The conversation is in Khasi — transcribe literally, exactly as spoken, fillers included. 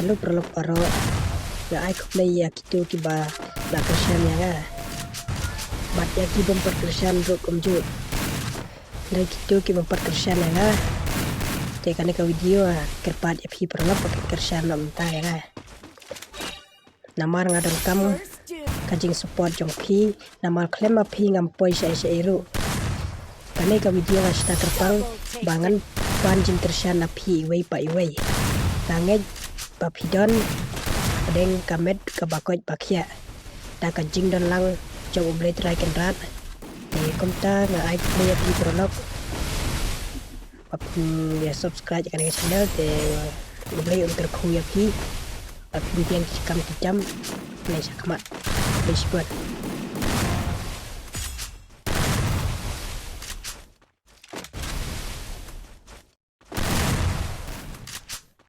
Hello paralok baroh, nga ai khublei ïa kito kiba la kyrshan ïa nga. Bad ïa ki bym pat kyrshan ruh kumjuh. Hynrei kito kiba pat kyrshan ïa nga, te kane ka video, ah, kyrpad ïa phi paralok ba phin kyrshan noh mynta ïa nga. Namar nga donkam ka jingsupport jong phi, namar khlem ma phi ngam poi shaei shaei ruh. Kane ka video nga sngewthuh kyrpang ba ngan pan jingkyrshan na phi iwei pa iwei. Nga ngeit ba phi don pdeng ka met kaba koit ba khiah da ka jingdon lang jong U Blei Trai Kynrad. Te kumta nga ai khublei ïa phi paralok ba phin ïa subscribe ïa kane ka channel, te U Blei un kyrkhu ïa phi ba phin pdiang ki kam ki jam. Khublei shibun.